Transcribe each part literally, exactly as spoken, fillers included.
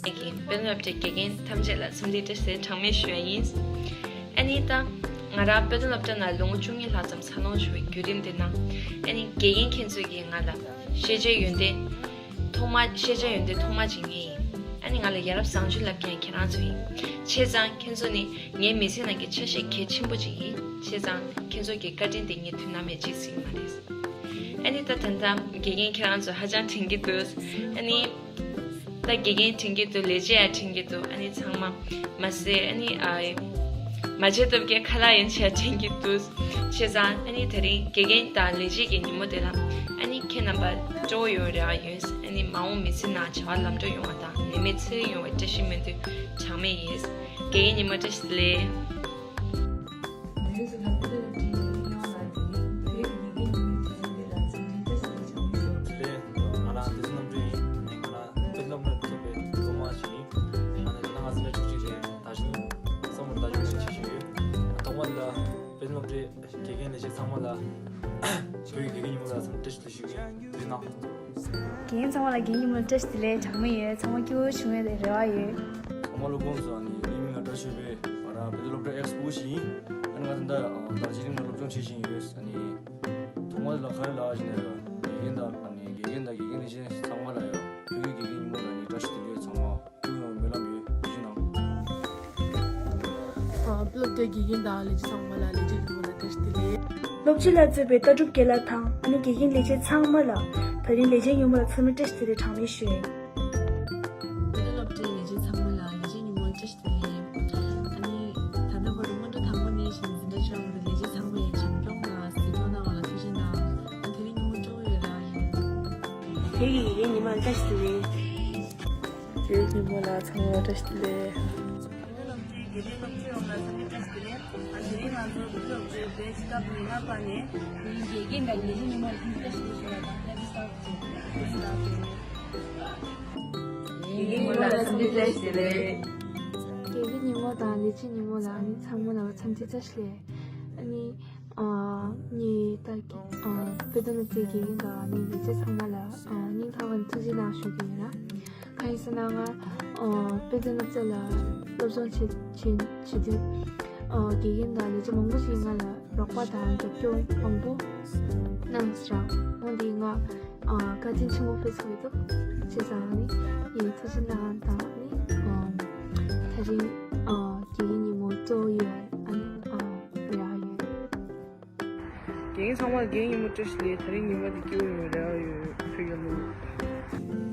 ཀྱི་དཔེ་སྟོན་སློབ་གྲྭའི་དགེ་རྒན་ཐམས་ཅད་ལ་འཚམས་འདྲི་བཀྲ་ཤིས་བདེ་ལེགས་གྲངས་མེད་ཞུ་བ་ཡིན། ཨ་ནི་ད་ང་རང་དཔེ་སྟོན་སློབ་གྲྭ་ནང་ལོ་ངོ་བཅུ་གཉིས་ལྷག་ཙམ་འཚར་ལོངས་བྱུང་བའི་བརྒྱུད་རིམ་དེ་ནང་ཨ་ནི་དགེ་རྒན་ཁྱེད་ཚོ་གིས་ང་ལ་ཤེས་བྱའི་ཡོན་ཏན་ཐོག་མ་ཤེས་བྱའི་ཡོན་ཏན་ཐོག་མ་གཅིག་ངས་ཡིན། ཨ་ནི་ང་ལ་ཡ་རབས་བཟང་སྤྱོད་བསླབ་མཁན་ཁྱེད་རང་ཚོ་ཡིན། བྱས་ཙང་ཁྱེད་ཚོ་ནི་ངའི་མི་ཚེ་ནང་གི་ཆ་ཤས་གལ་ཆེན་པོ་གཅིག་ཡིན། བྱས་ཙང་ཁྱེད་ཚོ་གི་བཀའ་དྲིན་དེ་ངས་དུས་ནམ་ཡང་བརྗེད་སྲིད་ཀྱི་མ་རེད། ཨ་ནི་ད་ད་ལྟ་དགེ་རྒན་ཁྱེད་རང་ཚོ་ཧ་ཅང་དྲན་གྱི་འདུག་ཨ་ནི་ད་དགེ་རྒན་དྲན་གྱི་འདུག་ལས་བྱེད་ཡང་དྲན་གྱི་འདུག་ཨ་ནི་ཚང་མ་མ་ཟད་ཨ་ནི་ཨ་མ་བྱེད་ཐབས་ཀྱི་ཁ་ལག་ཡན་ཆད་དྲན་གྱི་འདུག་བྱས་ཙང་ཨ་ནི་དེ་རིང་དགེ་རྒན་དང་ལས་བྱེད་ཀྱི་ཉིན་མོ་དེ་ལ་ཨ་ནི་ཁྱེད་རྣམ་པ་སྤྲོ་བོ་ཡོང་རེ་བ་ཡོད། ཨ་ནི་མ་འོངས་མི་ཚེ་ནང་བྱ་བ་ལམ་འགྲོ་ཡོང་བ་དང་ནད་མེད་ཚེ་རིང་ཡོང་བའི་བཀྲ་ཤིས་སྨོན་འདུན་གྲངས་མེད་ཡོད། དགེ་རྒན་ཉིན་མོ་བཀྲ་ཤིས་བདེ་ལེགས། དེ་ང་རང་བདེ་སྲུང་རྣམ་གྲོལ་ཡིན། ང་རང་བདེ་སྲུང་རྣམ་གྲོལ་ཐོབ་པའི་སློབ་མ་ཞིག་ཡིན། ང་ནི་ང་ཚོ་ལ་ཆུ་ཆུ་རེད། ད་ཞིང་བསམ་བློ་ལྟ་ཞིབ་བྱེད་བཞིན་ཡོད། ཐོག་མ་ལ་དཔེ་སློབ་གྲྭའི་དགེ་རྒན་ལས་བྱེད་ཚང་མ་ལ་བོད་ཀྱི་དགེ་རྒན་ཉིན་མོ་ལ་འཚམས་འདྲི་ཞུ་ཞུ་ཡིན། དེ་ནང་། དགེ་རྒན་ཚང་མ་ལ་དགེ་རྒན་ཉིན་མོ་བཀྲ་ཤིས་བདེ་ལེགས་གྲངས་མེད་ཡོད། ཚང་མ་སྐྱིད་པོ་བྱུང་བའི་རེ་བ་ཡོད། ཚང་མ་སློབ་དཔོན་ཚོ་ནི་ངའི་མིང་ལ་བཀྲ་ཤིས་པས་ང་རང་བོད་སློབ་གྲྭ་ཨེག་སི་པུ་ཞིག་ཡིན། ཨ་ནི་ང་ད་ལྟ་རྡོ་རྗེ་གླིང་ལ་སློབ་སྦྱོང་བྱེད་བཞིན་ཡོད། ཨ་ནི་ཐོག་མ་ལ་ག་རེ་ལབ་བཞིན་ཡོད། དགེ་རྒན་དང་ཨ་ནི་དགེ་རྒན་དང་དགེ་རྒན་ལས་བྱེད་ཚང་མ་ལ་ཡང་བོད་ཀྱི་དགེ་རྒན་ཉིན་མོ་ལ་ནི་བཀྲ་ཤིས་བདེ་ལེགས་ཚང་མ། སྐྱིད་པོ་ཡོང་བའི་སྨོན་ལམ་ཡོད། ཐུགས་རྗེ་གནང་། ཨ། སློབ་གྲྭའི་དགེ་རྒན་དང་ལས་བྱེད་ཚང་མ་ལ་ལས་བྱེད་ཉིན་མོ་ལ་བཀྲ་ཤིས་བདེ་ལེགས། སློབ་སྤྱི་ལ་གཙོས་པའི་ལྟ་གྲུབ་རྒན་ལགས་དང་ཨ་ནི་དགེ་རྒན་ལས་བྱེད་ཚང་མ་ལ་དེ་རིང་ལས་བྱེད་ཉིན་མོ་ལ་འཚམས་འདྲི་བཀྲ་ཤིས་བདེ་ལེགས་གྲངས་མེད་ཞུ་ཡིན། བོད་སློབ་གྲྭའི་ལས་བྱེད་ཚང་མ་ལ་ལས་བྱེད་ཉིན་མོ་བཀྲ་ཤིས་བདེ་ལེགས། ཨ་ནི་ད་ལྟ་བར་དུ་སྔོན་འགྲོ་དང་པོ་ནས་བཞིན་འཛིན་གྲྭ་བཅུ་པ་བར་དུ་ལས་བྱེད་ཚང་མ་ཡི་བྱམས་སྐྱོང་དང་གཟིགས་སྐྱོང་གནང་བ་ལ་ཐུགས་རྗེ་གནང་། ཨ། དེ་རིང་ཉིན་མོ་སྤྲོ་བོ་ཡོད་ར་ཡིན། བོད་ཀྱི་དགེ་རྒན་ཉིན་མོ་བཀྲ་ཤིས་བདེ་ལེགས། དགེ་རྒན་ཉིན་མོ་ལ་ཚང་མ་བཀྲ་ཤིས་བདེ་ལེགས། དགེ་རྒན་སློབ་གྲྭའི་དགེ་རྒན་སློབ་གྲྭ་ཡོངས་ལ་འཚམས་འདྲི་བཀྲ་ཤིས་བདེ་ལེགས། དེ་རིང་ང་ཚོ་བོད་སློབ་གྲྭའི་བེ་ཆི་སྐབས་ཉི་ལྔ་པ་ནས་དེ་རིང་དགེ་རྒན་དང་དགེ་ལས་ཉིན་མོ་ལ་འཚམས་འདྲི་བཀྲ་ཤིས་བདེ་ལེགས་ཞུ་བ་དང་། Happy Start to དགེ་རྒན་ཉིན་མོ་ལ་འཚམས་འདྲི་བཀྲ་ཤིས་བདེ་ལེགས། དགེ་རྒན་ཉིན་མོ་དང་ལས་བྱེད་ཉིན་མོ་ལ་ཨ་ནི་ཚང་མ་ལ་འཚམས་འདྲི་བཀྲ་ཤིས་བདེ་ལེགས། ཨ་ནི། ཨ། ངས་ད་ཨ་དཔེ་སྟོན་སློབ་གྲྭའི་དགེ་རྒན་དང་ཨ་ནི་ལས་བྱེད་ཚང་མ་ལ་ཨ་སྙིང་ཐག་པ་ནས་ཐུགས་རྗེ་གནང་ཞུ་གི་ཡིན་ལ། གང་ཡིན་ཟེར་ན་ང་ཨ་དཔེ་སྟོན་སློབ་གྲྭ་ལ་སློབ་སྦྱོང་བྱེད་བྱེད་བྱེད་དུས་ཨ་དགེ་རྒན་དང་ལས་བྱེད་མང་པོ་ཞིག་ང་ལ་རོགས་པ་དང་རྒྱབ་སྐྱོར་མང་པོ་གནང་ཞིང་། འོན་ཏེ་ང་ཨ་བཀའ་དྲིན་ཆེན་པོ་དཔེ་ཚོར་གྱི་འདུག་བྱས་ཙང་ཨ་ནི་ངས་ཐུགས་རྗེ་གནང་དང་ཨ་ནི་ཨ་དེ་རིང་ཨ་དགེ་རྒན་ཉིན་མོ་གཙོ་བོ་ཡོད་ཨ་ནི་ཨ་རེ་བ་ཡོད། དགེ་རྒན་ཚང་མ་ལ་དགེ་རྒན་ཉིན་མོ་བཀྲ་ཤིས་བདེ་ལེགས། དེ་རིང་ཉིན་མོ་འདི་སྐྱིད་པོ་ཡོང་བའི་རེ་བ་ཡོད། བོད་རྒྱལ་ལོ། ཚང་མ་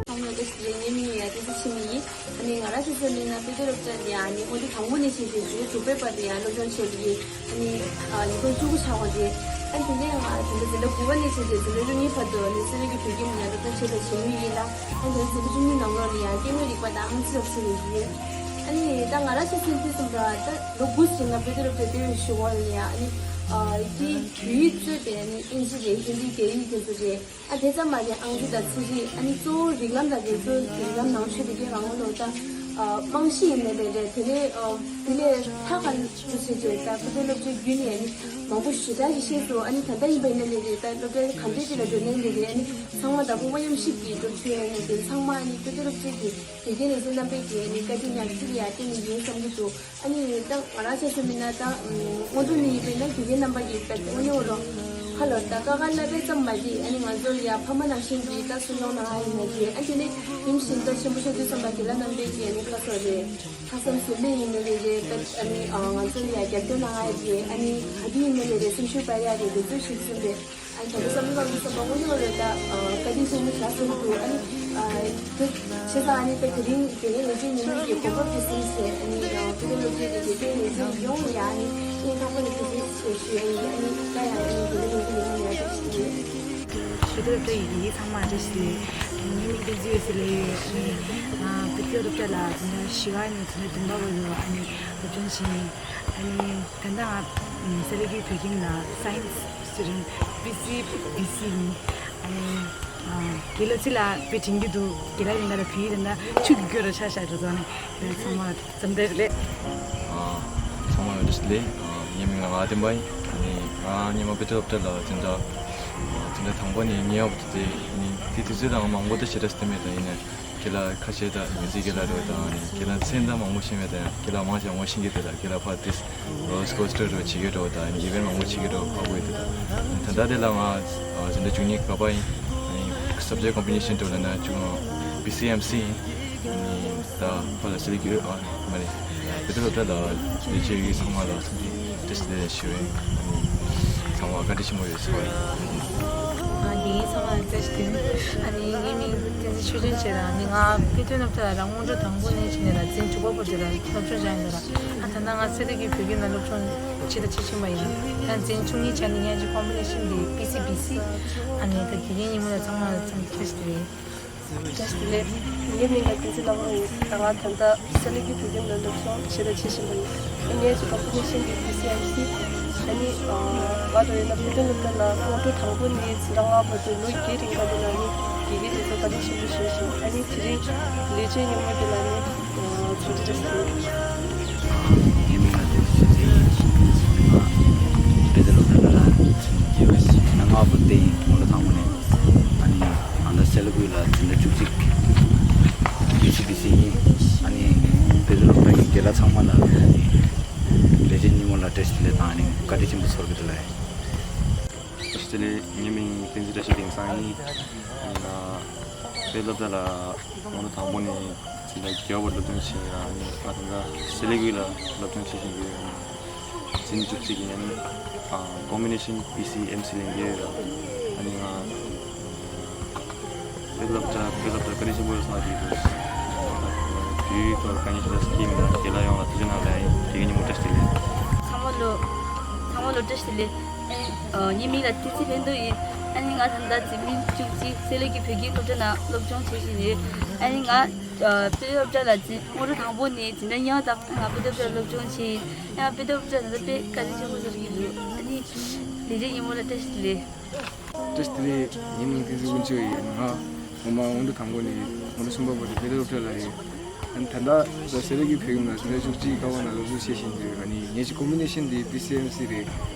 ལ་བཀྲ་ཤིས་བདེ་ལེགས། ངའི་མིང་ལ་ཡ་ཏི་ཏི་འཆི་མེད་ཡིན། ཨ་ནི་ང་རང་ཚོའི་སློབ་གྲྭ་ནང་དཔེ་སྟོན་སློབ་གྲྭ་ནས་ཨ་ནི་སྔོན་འགྲོ་དང་པོ་ནས་བྱས་ཏེ་འཛིན་གྲྭ་དྲུག་པའི་བར་དུ་ཡང་སློབ་སྦྱོང་བྱས་ཏེ་ཨ་ནི་ཨ་ཉིས་སྟོང་བཅུ་དགུ་ཆགས་པ་རེད། ཨ་ནི་དེ་ནས་ང་དེ་འདྲ་འཛིན་གྲྭ་དགུ་པ་ནས་བྱས་ཏེ་འཛིན་གྲྭ་བཅུ་གཉིས་བར་དུ་ཨ་ནི་སེ་ར་བྱེས་བོད་ཁྱིམ་ནས་སློབ་སྦྱོང་བྱས་པའི་བྱེད་མུས་ཡིན་ལ། ཨ་ནི་དེ་འཛིན་གྲྭ་བཅུ་གཉིས་ནང་ལོགས་ནས་ཡང་སྐྱེ་དངོས་རིག་པ་དང་དམངས་སྲིད་ལ་ཞུགས་ཡོད་ཀྱི་ཡོད། ཨ་ནི་ད་ང་རང་ཚོའི་སློབ་གྲྭ་ནས་ད་ལོ་དགུ་ཙམ་ང་དཔེ་སྟོན་སློབ་གྲྭ་དེ་བའི་གཞུག་གུ་ལ་ཡང་ཨ་ནི་ཨ་དེའི་བོད་ཡིག་གཙོས་པའི་ཨ་ནི་ཨིན་ཇི་རེད། ཧིན་དི། རྒྱ་ཡིག་དེ་ཚོ་རེད། ཨ་དེ་ཙམ་མ་རེད། ཨང་ཀི་དང་ཚིག་རིས། ཨ་ནི་གཙོ་བོ་རིགས་ལམ་དང་དེ་ཚོ་རིགས་ལམ་ནང་ཆོས་དེ་གའི་རང་ངོ་ལོ་ད་ཨ་རྨང་གཞི་ཡིན་ནའི་རེད། དེ་ནས་ཨ་དེ་ལས་ལྷག་ག་ཚུལ་བྱས་རྗེས་ད་ཁོ་ཚོའི་སློབ་གྲྭའི་བརྒྱུད་ནས་ཨ་ནི་མང་པོ་ཞེ་དྲག་ཅིག་ཤེས་སོང་། ཨ་ནི་ད་ལྟ་ཡིན་པ་ཡིན་ནའི་རེད། ད་སློབ་གྲྭ་གང་འདྲ་ཅིག་ལ་འགྲོ་ནའི་རེད། ཨ་ནི་ཚང་མ་ད་དབུ་མ་མཉམ་གཤིབ་ཀྱིས་སློབ་ཁྲིད་ཡོད་ནའི་རེད། ཚང་མ་ཨ་ནི་ཁོ་ཚོའི་སློབ་གྲྭའི་གི་དགེ་རྒན་ལས་བྱེད་རྣམ་པའི་གི་ཨ་ནི་བཀའ་དྲིན་ཡང་ཅིག་ཡང་བརྟེན་ནས་ཡིན་བསམ་གྱི་འདུག་ཨ་ནི་ད་ང་རང་ཆ་བཞག་པ་ཡིན་ན་ད་སྔོན་འགྲོ་ནས་ཡིན་པས་ན་དགེ་རྒན་རྣམ་པ་ཡིན་པས་དངོས་གནས་རོ་ཧ་ལོ་ད་ཀ་ཁ་བསླབ་པའི་ཙམ་མ་རེད། ཨ་ནི་ང་ཚོར་ཡ་ཕ་མ་ནང་བཞིན་གྱི་ད་སུན་སྣང་ནང་ཡིན་ན་རེད། ཨ་དེ་ནས་རིམ་བཞིན་ད་ཆེན་པོ་ཆགས་དུས་ཙམ་པ་དགེ་ལགས་རྣམ་པས་ཀྱི་ཨ་ནི་ཁ་སོ་རེད། ལྷག་བསམ་ཟོལ་མེད་ཡིན་ན་རེད་རེད། ད་ཨ་ནི་ང་ཚོར་ཡ་རྒྱབ་སྐྱོར་གནང་ཡ་རེད། ཨ་ནི་ག་དུས་ཡིན་ན་རེད་རེད། སེམས་ཤུགས་སྤར་ཡ་རེད། དེ་ཚོ་ཞིག་གསུངས་པས། ཨ་ནི་ད་ལྟ་བསམ་བློ་བཏང་དུས་ཙམ་པ་དངོས་གནས་རེད་ད་བཀའ་དྲིན་ཆེན་པོ་ཞེ་དྲག་གསུངས་འདུག་ཨ་ནི་དེ་བྱས་ཙང་ཨ་ནི་ད་དེ་རིང་དགེ་རྒན་ལས་བྱེད་ཉིན་མོའི་གི་གོ་སྐབས་དེ་བཟུང་བྱས། ཨ་ནི་ཕུགས་ལ་སློབ་གྲྭའི་གི་དགེ་རྒན་ལས་བྱེད་ཡོངས་ལ་ཡ་ཨ་ནི་སྙིང་ཐག་པ་ནས་ཐུགས་རྗེ་ཆེ་ཞུ་ཡ་ཡིན། ཨ་ནི་ད་ཡང་ཨ་ནི་དགེ་རྒན་ལས་བྱེད་ཉིན་མོ་ཡང་བཀྲ་ཤིས་བདེ་ལེགས། ཕུགས་ལ་སློབ་གྲྭའི་ཡི་གེ་ཚང་མ་བཀྲ་ཤིས་བདེ་ལེགས། ངའི་མིང་བསྟན་འཛིན་འོད་ཟེར་ལབ་ཡོད། ཨ་ནི་ཕུགས་ལ་སློབ་གྲྭ་ལ་འཛིན་གྲྭ་བཞི་པ་ནས་འཛིན་གྲྭ་བདུན་པ་བར་དུ་ཨ་ནི་སློབ་སྦྱོང་བྱས་ཡིན། ཨ་ནི་ད་ལྟ་ང་སེ་ར་བྱེས་བོད་ཁྱིམ་ལ་སའེན་སི་སི་ཊུ་ཌེན་ཊི། པི་སི་བི་སི་ཡིན། ཨ་ནི་ཨ་དགེ་ལགས་ཚེ་ལ་དཔེ་དྲན་གྱི་འདུག་དགེ་ལགས་ཡིན་ན་ལ་བུ་ཡིན་ན་ཆུ་གི་རྒྱུ་རུ་ཆ་བཞག་འགྲོ་ཚོགས་ནས་ཚང་མ་འཚམས་འདྲི་ལེ། ཨ་ཚང་མ་ལ་བཀྲ་ཤིས་བདེ་ལེགས། ཨ་ངའི་མིང་ལ་ངག་བདེན་པ་ཡིན། ཨ་ནི་ང་སྔོན་མ་དཔེ་སྟོན་སློབ་གྲྭ་ལ་འཛིན་གྲྭ་འཛིན་གྲྭ་དང་པོ་ནས་ཉེ་བར་དུ་དེ་ནི་དེ་དུས་ཚོད་ལ་ང་མང་པོ་དེ་ཞེ་དྲག་སྟོན་མེད། ད་ཡིན་ན་དགེ་ལགས་ཁ་ཤས་དང་མི་ཚེ་དགེ་ལགས་རོ་དང་ནི་དགེ་ལགས་མཚན་དང་མང་པོ་ཤེས་མེད། ད་ཡང་དགེ་ལགས་མང་ཆེ་བ་ཤེས་ཀྱི་འདུག་ད་དགེ་ལགས་ཕར་དེ་རོ་སི་ཀོ་སི་ཊར་རོ་བྱེད་ཀྱི་རོ་དང་ནི་ཡི་བེན་མང་པོ་བྱེད་ཀྱི་རོ་ཕར་དགོས་འདུག་ད་ད་ལྟ་དེ་ལ་ང་འཛིན་གྲྭ་བཅུ་གཉིས་ཀ་པ་ཡིན། ཨ་ནི་སབ་ཇེག་ཊི་ཀོམ་བི་ནེ་ཤན་དུ་ལ་ན་བཅུ་ལྔ་པི་སི་ཨེམ་སི་ཡིན། ཨ་ནི་ད་ཕར་ལ་སི་ལི་གུ་ཨ་མ་རེད། བོད་སློབ་གྲྭ་ལ་ལས་བྱེད་ཡོད་ཚང་མ་ལ་ཐུགས་རྗེ་བཀྲ་ཤིས་བདེ་ལེགས་ཞུ་བའི་ཨ་ནི་ཚང་མ་བཀའ་དྲིན་ཆེན་པོ་ཡོད་ཟེར་བ་ཡིན། ཨ་འདི་ཚང་མ་ལ་བཀྲ་ཤིས་བདེ་ལེགས། ཨ་ནི་ངའི་མིང་བསྟན་འཛིན་ཆོས་སྒྲོན་བྱས་ར། ཨ་ནི་ང་དཔེ་སྟོན་སློབ་གྲྭ་ལ་ར་སྔོན་འགྲོ་དང་པོ་ནས་བྱས་ནས་ར་འཛིན་དྲུག་པ་བར་དུ་ར་སློབ་སྦྱོང་བྱས་ཡིན་ར། ཨ་ད་ལྟ་ང་སེ་ལ་གི་བོད་ཁྱིམ་ལ་སློབ་སྦྱོང་བྱེད་དང་བྱེད་བཞིན་པ་ཡིན། ཡང་འཛིན་བཅུ་གཉིས་བྱས་ནས་ཡང་ཅིག་ཀོམ་བི་ནེ་ཤན་འདི་པི་སི་བི་སི། ཨ་ནི་ད་དགེ་རྒན་ཉིན་མོ་ལ་ཚང་མ་ལ་ཚང་མ་བཀྲ་ཤིས་བདེ་ལེགས། བཀྲ་ཤིས་བདེ་ལེགས། ངའི་མིང་ལ་བསྟན་འཛིན་ལྷ་དབང་ཡིན། ད་ང་ད་ལྟ་སེ་ལ་གི་བོད་ཁྱིམ་ལ་སློབ་སྦྱོང་བྱེད་དང་བྱེད་བཞིན་པ་ཡིན། ངའི་ཀོམ་པི་ནེ་ཤན་འདི་པི་སི་ཨེམ་སི། ཨ་ནི་ང་རང་ཡིན་ན་དཔེ་སྟོན་སློབ་གྲྭ་ལ་སྔོན་འགྲོ་དང་པོ་ནས་འཛིན་གྲྭ་ལྔ་བར་དུ་ལོ་བརྒྱད་རིང་ག་དུས་ལ་ནི་དགེ་རྒན་དེ་ཚོ་བཀའ་དྲིན་ཆེན་པོ་ཞུ་ཞིང་། ཨ་ནི་དེ་རིང་ལས་བྱེད་ཉིན་མོ་དེ་ལ་ནི་འཚམས་འདྲི་བཀྲ་ཤིས་བདེ་ལེགས། ངའི་མིང་ལ་བསྟན་འཛིན་ཆོས་སྒྲོན་ཡིན། དཔེ་སྟོན་སློབ་གྲྭ་ལ་འཛིན་གྱི་ཡོད། ང་ལྔ་བར་དུ་ཡིན། སྔོན་འགྲོ་དང་པོ་ནས། ཨ་ནི་ང་ད་སེ་ལ་གུ་ལ་འཛིན་གྲྭ་བཅུ་གཅིག་པི་སི་བི་སི་ཡིན། ཨ་ནི་དཔེ་སྟོན་སློབ་གྲྭ་གི་དགེ་ལགས་ཚང་མ་ལ་ཨ་ནི་ལས་བྱེད་ཉིན་མོ་ལ་བཀྲ་ཤིས་བདེ་ལེགས་དང་ཨ་ནི་བཀའ་དྲིན་ཆེན་པོ་ཚོར་གི་འདུག་ལགས། བཀྲ་ཤིས་བདེ་ལེགས། ངའི་མིང་བསྟན་འཛིན་བཀྲ་ཤིས་དེང་སང་ཡིན། ཨ་ནི་ང་དཔེ་སློབ་གྲྭ་ལ་སྔོན་འགྲོ་དང་པོ་ནས་འཛིན་གྲྭ་བརྒྱད་བར་སློབ་སྦྱོང་བྱས་ཡོད། ཨ་ནི་ང་ད་ལྟ་སེ་ལ་གུ་ལ་སློབ་སྦྱོང་བྱེད་བཞིན་ཡོད། འཛིན་བཅུ་གཅིག་ཡིན། ཨ་ནི་ཀོམ་བི་ནེ་ཤན་པི་སི་ཨེམ་སི་ལེན་གྱི་ཡོད། ཨ་ནི་ང་དཔེ་སློབ་གྲྭ་དཔེ་སློབ་གྲྭ་བཀའ་དྲིན་ཆེན་པོ་ཡོད་སོང་ཞིག་འདུག་དུས་ཐོག་དཀའ་ངལ་ཞིག་ལ་སྐྱེས་མི་འདུག་དགེ་ལགས་ཡོངས་ལ་ཐུགས་རྗེ་གནང་ལགས། དགེ་རྒན་ཉིན་མོ་བཀྲ་ཤིས་བདེ་ལེགས། ཚང་མ་ལོ་ཚང་མ་ལོ་བཀྲ་ཤིས་བདེ་ལེགས། ཨ་ནི་ངའི་མིང་ལ་བསྟན་འཛིན་ཕན་ཐོགས་ཡིན། ཨ་ནི་ང་ད་ལྟ་འཛིན་མི་བཅུ་གཅིག་སེ་ལ་གི་བོད་ཀྱི་སློབ་གྲྭ་ནང་སློབ་སྦྱོང་བྱེད་བཞིན་ཡོད། ཨ་ནི་ང་དཔེ་སློབ་གྲྭ་ལ་འཛིན་སྔོན་འགྲོ་དང་པོ་ནས་འཛིན་གྲྭ་ལྔ་དང་ང་དཔེ་སློབ་གྲྭར་སློབ་སྦྱོང་བྱས་ཡིན། ཡང་དཔེ་སློབ་གྲྭ་ད་ལྟ་དཔེ་བཀའ་དྲིན་ཆེན་པོ་ཟེར་གྱི་འདུག་ཨ་ནི་ལས་བྱེད་ཉིན་མོ་ལ་བཀྲ་ཤིས་བདེ་ལེགས། བཀྲ་ཤིས་བདེ་ལེགས། ངའི་མིང་བསྟན་འཛིན་དབུ་མཆོག་ཡིན། ང་ངོ་མ་སྔོན་འགྲོ་དང་པོ་ནས་སྔོན་འགྲོ་གསུམ་པ་བར་དུ་དཔེ་སློབ་གྲྭ་ལ་ཡོད། ཨ་ནི་ད་ལྟ་ད་སེ་ལ་གི་བོད་ཁྱིམ་ལ་འཛིན་གྲྭ་བཅུ་གཅིག་ཀ་པ་ནང་སློབ་སྦྱོང་བྱེད་བཞིན་ཡོད། ཨ་ནི་ངེད་ཀྱི་ཀོམ་བི་ནེ་ཤན་འདི་པི་སི་ཨེམ་སི་རེད།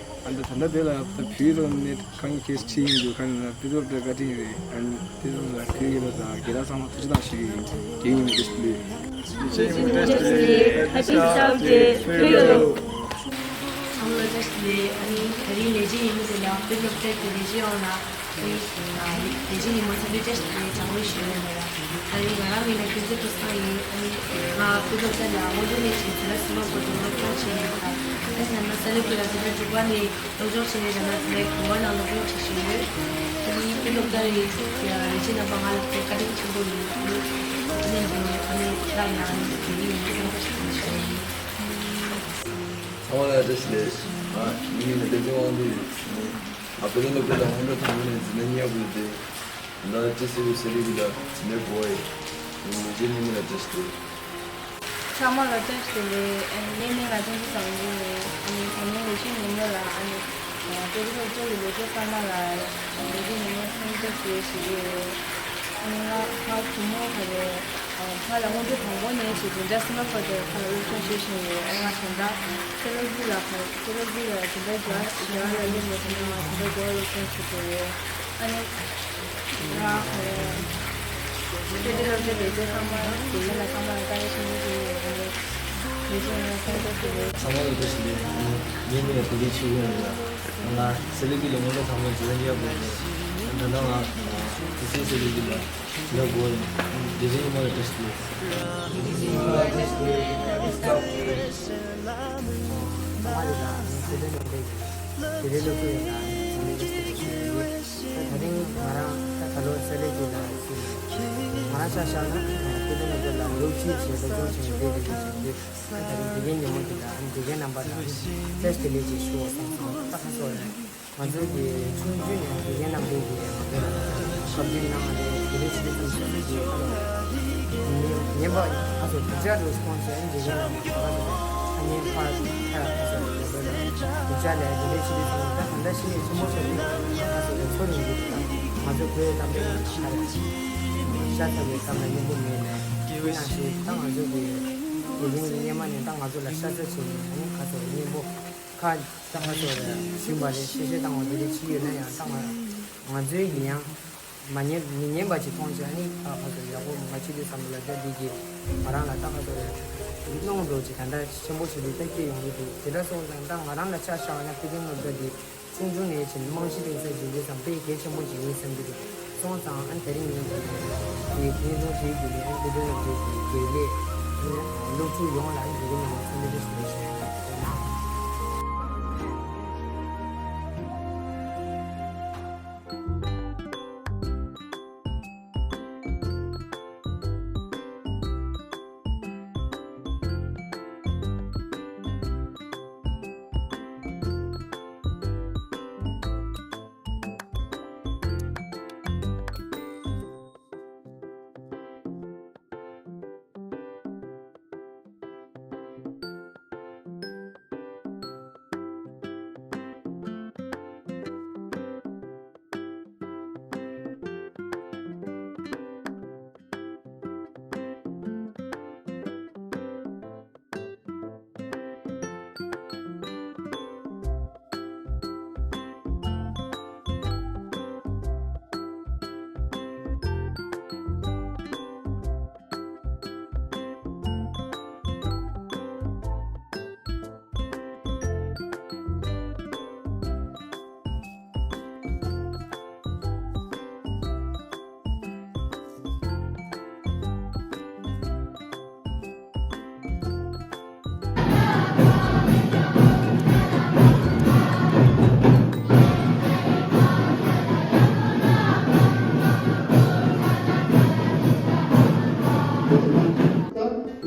ཨ་ནི་ད་ལྟ་དེ་ལ་ད་བོད་ཡིག་ཐོག་ནས་དཀའ་ངལ་ཁྱད་ཅིག་ཡིན་འདུག་ཁ་ནས་ན་དཔེ་སློབ་གྲྭ་བཀའ་དྲིན་རེད། ཨ་ནི་དེ་ཚོ་ལ་བོད་ཡིག་ལ་དང་དགེ་ལགས་ཚང་མ་ཐུགས་རྗེ་གནང་ཞུ་གི་ཡིན། དགེ་རྒན་ཉིན་མོ་བཀྲ་ཤིས་བདེ་ལེགས། Happy Staff Day to you. ཚང་མ་ལ་བཀྲ་ཤིས་བདེ་ལེགས། ཨ་ནི་ད་རིང་ལས་བྱེད་ཉིན་མོ་དེ་ལ་དཔེ་སློབ་གྲྭ་གི་ལས་བྱེད་ཡོངས་ལ་ཨ་ནི་ལས་བྱེད་ཉིན་མོ་འཚམས་འདྲི་བཀྲ་ཤིས་བདེ་ལེགས་གྲངས་མེད་ཞུ་ཡོད་ལ། ད་རིང་ང་རང་མིང་ལ་ཀུན་བཟང་ཕུན་ཚོགས་ཡིན། ཨ་ནི་ང་དཔེ་སློབ་གྲྭ་ལ་སྔོན་འགྲོ་ནས་བྱས་འཛིན་གྲྭ་གསུམ་པ་བར་དུ་སློབ་སྦྱོང་བྱས་ཡོད་ལ། ཨ་ནི་ད་ལྟ་སེ་ལ་གུ་ལ་འཛིན་གྲྭ་དྲུག་པ་ནས་སློབ་སྦྱོང་བྱས་ནས་ད་ལྟ་འཛིན་གྲྭའི་དགུ་པ་ནང་སློབ་སྦྱོང་བྱེད་བཞིན་ཡོད། ཨ་ནི་དཔེ་སློབ་གྲྭ་ཡི་ལས་བྱེད་རྣམ་པ་ང་ལ་དཔེ་བཀའ་དྲིན་ཆེན་པོ་ཡིན། ཨ་ནི་ཨ་ནི་ལ་ཡང་ཨ་ནི་དགེ་རྒན་ཡིན་ཟེར་བཀྲ་ཤིས་བདེ་ལེགས་ཞུ་ཡ་ཡིན། ཚང་མ་ལ་བཀྲ་ཤིས་བདེ་ལེགས། ཨ་ངའི་མིང་ལ་བསྟན་འཛིན་དབང་འདུས་ཡིན། ཨ་དཔེ་སྟོན་སློབ་གྲྭ་ལ་སྔོན་འགྲོ་དང་པོ་ནས་འཛིན་གྲྭ་ལྔ་བར་དུ་བསྡད། ད་ལྟ་ཅི་སེ་བོ་སེ་རི་བི་ལ་འཛིན་གྲྭའི་དགུ་པ་ཡིན། ངའི་ལས་བྱེད་ཉིན་མོ་ལ་བཀྲ་ཤིས་བདེ་ལེགས། ཚང་མ་ལ་བཀྲ་ཤིས་བདེ་ལེགས། ཨ་ནི་ངའི་མིང་ལ་བསྟན་འཛིན་བཟང་པོ་ཡིན། ཨ་ནི་ད་ནི་ལས་བྱེད་ཉིན་མོ་ལ་ཨ་ནི་དཔེ་སྟོན་སློབ་གྲྭ་གི་ལས་བྱེད་ཚང་མ་ལ་ལས་བྱེད་ཉིན་མོ་འཚམས་འདྲི་བཀྲ་ཤིས་བདེ་ལེགས་ཞུ་གི་ཡོད། ཨ་ནི་ང་ང་བུ་མོ་ག་རེ། ཨ་ཕ་ལ་སྔོན་འགྲོ་དང་པོ་ནས་བྱས་འཛིན་གྲྭ་གསུམ་པ་བར་དུ་ཕ་ལ་སློབ་སྦྱོང་བྱེད་བཞིན་ཡོད། ཨ་ང་ད་ལྟ་སེ་ལ་གུ་ལ་ཕ་སེ་ལ་གུ་ལ་འཛིན་གྲྭ་བརྒྱད་པ་བརྒྱད་པ་ལ་སླེབས་ནས་ད་ནི་ང་འཛིན་གྲྭ་དགུ་པ་སློབ་སྦྱོང་བྱེད་བསྡད་ཡོད། ཨ་ནི་ང་ཕ་ལ་སྤེ་ར་སློབ་གྲྭའི་ལས་བྱེད་ཚང་མ་དགེ་རྒན་ལ་ཚང་མ་ལ་བཀའ་དྲིན་ཆེན་པོ་ཞུ་ཡི་ཡོད། ཨ་ནི་ལས་བྱེད་ཡོངས་ཚང་མ་ལ་བཀྲ་ཤིས་བདེ་ལེགས། ཚང་མ་ལ་བཀྲ་ཤིས་བདེ་ལེགས། ཨ་ནི་ངའི་མིང་ལ་བདེ་ལེགས་ཆོས་སྐྱོང་ཡིན་ལ། ང་སེ་ལ་གུ་ལ་སྔོན་འགྲོ་དང་པོ་འཛིན་གྲྭ་གཉིས་པ་བར་དུ། ད་ལྟ་ང་དེ་སེ་སེ་ལ་གུ་ལ་འཛིན་གྲྭ་དགུ་པ་ཡིན། དེ་རིང་ཉིན་མོ་ལ་བཀྲ་ཤིས་བདེ་ལེགས། ཚང་མ་ལ་བཀྲ་ཤིས་བདེ་ལེགས། དེ་རིང་སློབ་ཕྲུག་ཡིན་ལ་ཚང་མ་བཀྲ་ཤིས་བདེ་ལེགས་ཞུ་ཡི་ཡོད། ད་ད་རིང་ང་རང་ད་ད་ལོ་སེ་ལ་གུ་ལ་ང་རང་ཆ་བཞག་ན་དཔེ་སྟོན་སློབ་གྲྭ་ལ་ལོ་བཞི་ཞེས་སློབ་སྦྱོང་བྱས་ནས་བསྡད་བསྡད་ཀྱི་ཡོད། ད་རིང་དགེ་རྒན་ཉིན་མོ་འདི་ལ་ཨ་ནི་དགེ་རྒན་རྣམ་པ་དང་བཀྲ་ཤིས་བདེ་ལེགས་ཅེས་ཞུ་བ་སོང་ཙང་ད་ཁ་སོ་ཡིན། ང་ཚོའི་གི་ཆུང་དུས་ནས་དགེ་རྒན་རྣམ་པས་ཀྱི་ང་ཚོ་ལ་བཀའ་བཀྱོན་གནང་བ་རེད། དེ་རིང་ཕྱི་ཚེས་ཙམ་སོ་སོའི་གི་ཁ་ལོ་ཉན་པ་ཁ་སོ་དེ་ཆ་རེ་སི་པོན་སི་ཨ་ནི་དགེ་རྒན་རྣམ་པ་ཁ་སོ་ཨ་ནི་ཕར་ཁ་ཁ་སོ་དེ་ཆ་ལས་དེ་རིང་ཕྱི་ཚེས་ཙམ་ད་གང་ལྟར་ཤི་ནས་ཆེན་པོ་ཆགས་དུས་ཁ་སོ་དེ་ཚོ་ཡིན་གི་ད། ང་ཚོ་བོད་གཏམ་དཔེ་ནང་ལ་ཧ་ལས་ཤ་ཚ་བའི་གཏམ་ལ་སྙན་པོ་མེད་ནས། དེ་ནང་བཞིན་ད་ང་ཚོ་གི་དགེ་རྒན་གྱི་སྔོན་མ་ནས་ད་ང་ཚོ་ལ་ཤ་ཚ་བྱས་ནས་ཨ་ནི་ག་ཚོད་སྙན་པོ་ཁ་ད་ག་ཚོད་རེད་ཞུས་པ་རེད། ཤེས་བྱ་བཏང་བ་དེ་འདྲ་ཅིག་ཡོད་ན་ཡང་ད་ང་ང་ཚོའི་ཡིན་ཡང་མ་ཉན་མི་ཉན་པ་ཅིག་མཐོང་བྱས་ཨ་ནི་ད་ག་ཚོད་ཡག་པོ་མ་བྱེད་དུས་བསམ་པ་ལ་ད་འདི་གི་ང་རང་ལ་ད་ག་ཚོད་རེད་སྣང་འགྲོ་ཅིག་ད་ལྟ་ཆེན་པོ་བྱེད་དུས་ད་སྐྱེ་ཡོང་གི་འདུག་དེ་འདྲ་སོང་ཙང་ད་ང་རང་ལ་ཆ་བཞག་ན་ཕུགས་རྒྱང་སློབ་གྲྭ་འདི། ཆུང་ཆུང་ནས་བྱས་ནས་རྨང་གཞི་བཏིང་ས་ཞིག་ཡིན་དུས་ཙང་དཔེ་གལ་ཆེན་པོ་ཞིག་ཡིན་བསམ་གྱི་འདུག་སོང་ཙང་ཨ་ནི་དེ་རིང་ངས་ཀྱི་དེའི་བརྙན་ཐུང་དེའི་བརྒྱུད་ནས་ཨ་ནི་བོད་དོན་སློབ་གྲྭའི་གི་དགེ་ལས་ཨ་ནི་སློབ་ཕྲུག་ཡོངས་ལ་ཨ་ནི་དགེ་རྒན་ནས་འཚམས་འདྲི་ཞུ་རྒྱུ་ཞིག་ཡིན། ད་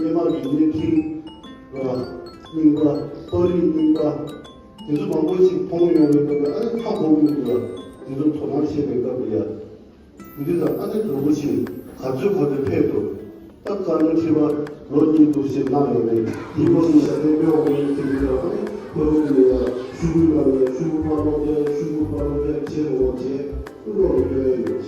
སྔོན་མ་གི་བརྙན་འཕྲིན་རྙིང་པ། པར་རིས་རྙིང་པ། དེ་ཚོ་མང་པོ་ཞིག་མཐོང་ཡོང་བའི་སྐབས་ལ་ཨ་ནི་ཧ་གོ་གི་མི་འདུག་དེ་ཚོ་དོ་སྣང་བྱེད་པའི་སྐབས་ལ་ཡ། འདི་དང་ཨ་ནི་འགྲོ་བོ་ཞིག་ག་ཚོད་ག་ཚོད་ཕེབས་འདུག་ད་བཀའ་བློན་ཁྲི་པ་ལོ་གཉིས་འདུག་ཞེས་གནང་ཡོད་མེད། དེའི་སྐོར་ནས་ཞལ་ཏེ་སྨོན་བ་མོ་ཡིན་དེ་འདྲ་ཨ་ནི་ཁོ་རང་གི་ལ་ཡ་ཤུ་གུ་ལ་ལ་ཤུ་གུ་ཕ་ལོ་ཏེ་ཤུ་གུ་ཕ་ལོ་ཏེ་བྱེད་རོགས་བྱེད་རོགས་ཡོད་ཡོད།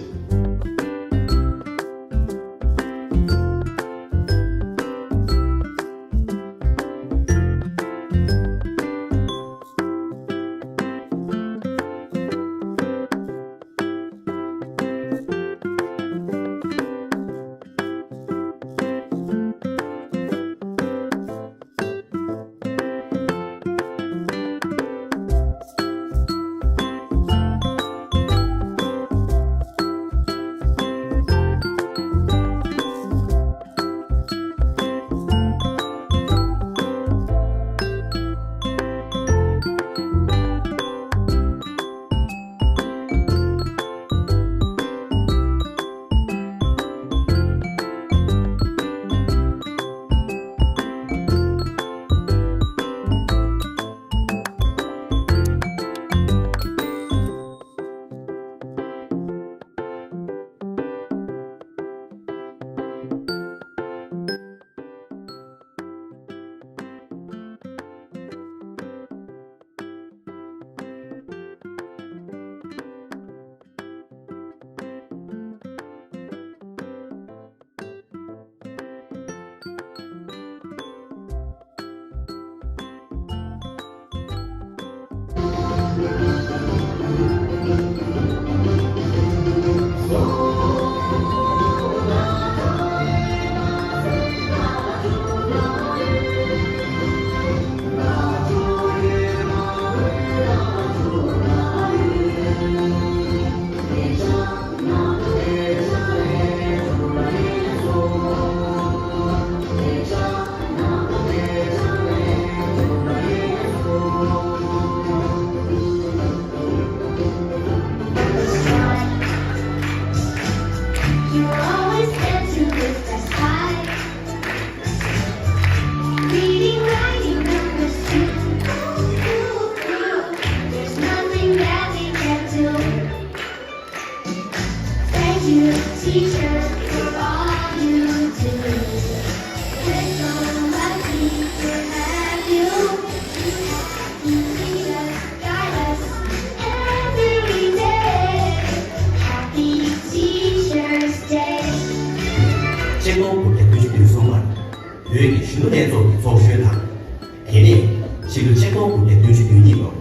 ལྷན་ཚོགས་ཀྱི་ཚོགས་གཞོན་དང་། དེ་ནས་ཕྱི་ལོ་ཆིག་སྟོང་དགུ་བརྒྱ་བདུན་ཅུ་དོན་གཉིས་ལོར་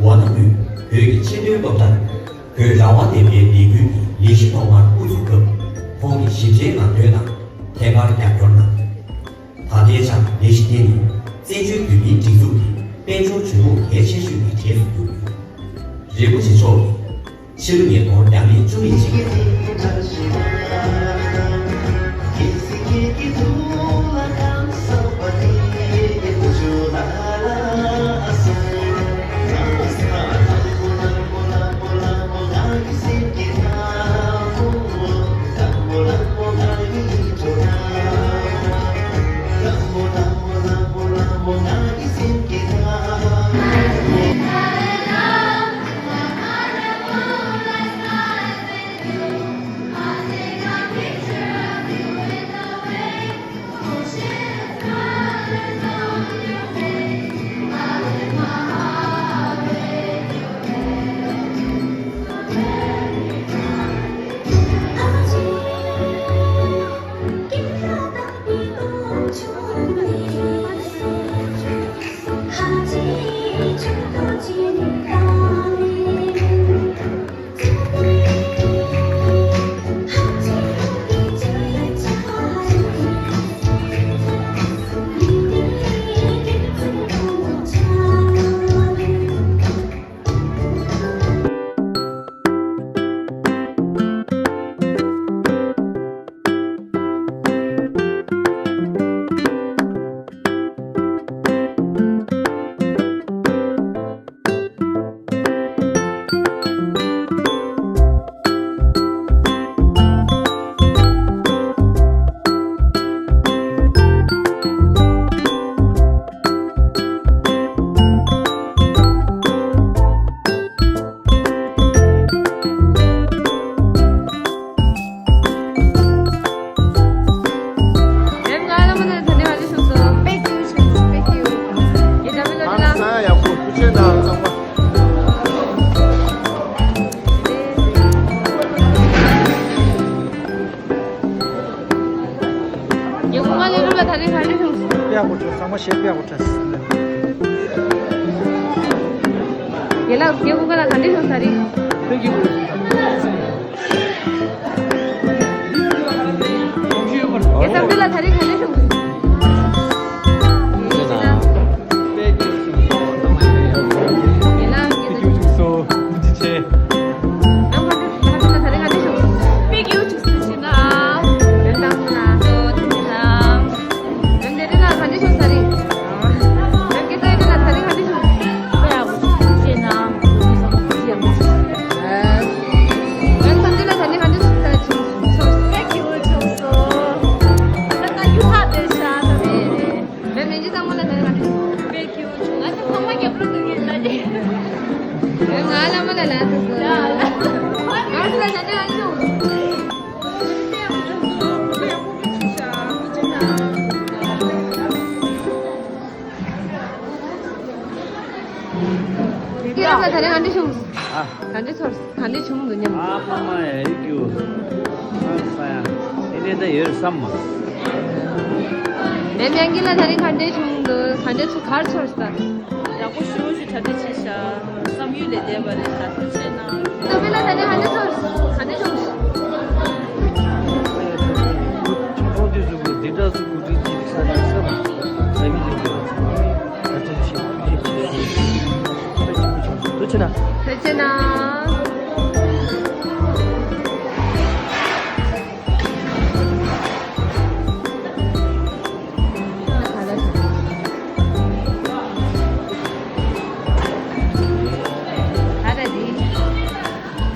ཝཱ་ཎ་ཝུས་བོད་ཀྱི་ཆེས་མཐོའི་སློབ་གྲྭར་བོད་རང་དབང་བདེན་པའི་ལས་འགུལ་གྱི་ལས་གཞི་ཐོག་མར་དབུ་བཙུགས་སྐབས་ཁོང་གིས་ཞིབ་ཕྲའི་ལམ་སྟོན་དང་ཐད་ཀར་རྒྱབ་སྐྱོར་གནང་། ད་ལྟའི་ཆར་ལས་གཞི་དེ་ནི་བཙན་བྱོལ་བོད་མིའི་སྒྲིག་འཛུགས་ཀྱི་དཔལ་འབྱོར་གྱོང་གུན་གལ་ཆེ་ཤོས་ཀྱི་གྲས་སུ་གྱུར་ཡོད། རིན་པོ་ཆེ་མཆོག་གིས་ཕྱི་ལོ་ཉིས་སྟོང་ཉིས་སྟོང་ཉིས་སྟོང་ཡ་ཁུ་མ་ལེ་རུ་ལ་ད་རེས་ག་འདྲ་བྱུང་། ཡག་པོ་བྱུང་། ཚང་མ་ཞེ་པོ་ཡག་པོ་བྱུང་། ཡ་ལ་ཡ་ཁུ་ག་ལ་ག་འདྲ་བྱུང་ད་རེས། ཁྱོད་ཀྱིས་ཡ་བསམ་ཚུལ་ལ་ད་རེས་ག་འདྲ་བྱུང་། བོད་མི་སྤྱི་ཚང་མ་ལ་ད་རེས་ང་ཚོ་དཔེ་སྐྱིད་པོ་བྱུང་། ང་ཚོ་ཚང་མ་རྒྱབ་ལོག་ཏུ་ཡིན་ད་ཅི། ང་ཚོ་ད་རེས་ང་ཚོ་ཞབས་བྲོ་ལ་ད་རེས་ང་ཚོ་ཞུ། དཔེ་སྐྱིད་པོ་བྱུང་། ང་ཚོ་ཚང་མ་རྒྱབ་ལོག་ཏུ་ཡིན་ད་ཅི། ང་ལ་མ་ལ་ལ་ཚོ་ཚོ། ང་ཚོ་ལ་ད་རེས་ང་ཚོ། སྐྱིད་པོ་ད་རེས་ང་ཚོ་ཞུ། ཨ། ག་འདྲ་ཚོར། ག་འདྲ་བྱུང་འདུག་སྙམ། ཨ་ཕ་མ་ཡ་ཡིག་གུ། ཨ་ས་ཡ། དེ་ནས་ད་ཡོད་བསམ་མ། མེ་མྱང་གི་ལ་ད་རེས་ག་འདྲ་བྱུང་འདུག་ག་འདྲ་ཚོ་གར་ཚོར་ས། ཡག་པོ་ཞེ་པོ་ཞིག་གྲ་སྒྲིག་བྱས་ཤག་བསམ་ཡུལ་ལས་འདས་པ་རེད་ཤག་ཐུགས་རྗེ་གནང་། ད་མེ་ལ་ད་རེས་ག་འདྲ་ཚོར། ག་འདྲ་བྱུང་། ཁྱིམ་ཚང་དེ་ཚོ་གི་འདི་འདྲ་ཚོ་གོ་སྒྲིག་བྱས་ཤག་རེད་བསམ། བསམ་ཡུལ་ལས་འདས་པ་ཚང་མ་གྲ་སྒྲིག་བྱས། ཐུགས་རྗེ་ཆེ། ཐུགས་རྗེ་ཆེ་གནང་།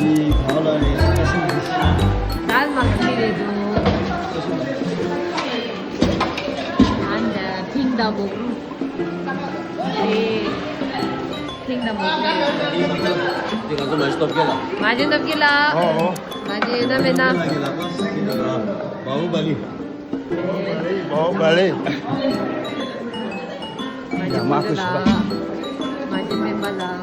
འདི་ག་ལ་རེད། ཁ་ཤས་འདི། ད་མ་ཁི་རེད་འདུག་ཨ་འདྲ་ཕིང་དང་མོག་རུ། ཨེ། ཐེངས་དང་པོ། འདི་ང་ཚོ་མ་གཞི་སྟོབས་རྒྱལ་ལ། མ་གཞི་སྟོབས་རྒྱལ་ལ། ཨོ་ཨོ། མ་གཞི་ཡོད་ན་མེད་ན། ང་གི་ལག་པ་ཟིན་གྱི་འདུག་ལ། བའུ་བ་ལི། བའུ་བ་ལི། མ་གཞི་ཡ་མ་ཁུ་ཤི་པ། མ་གཞི་སྨན་པ་ལ།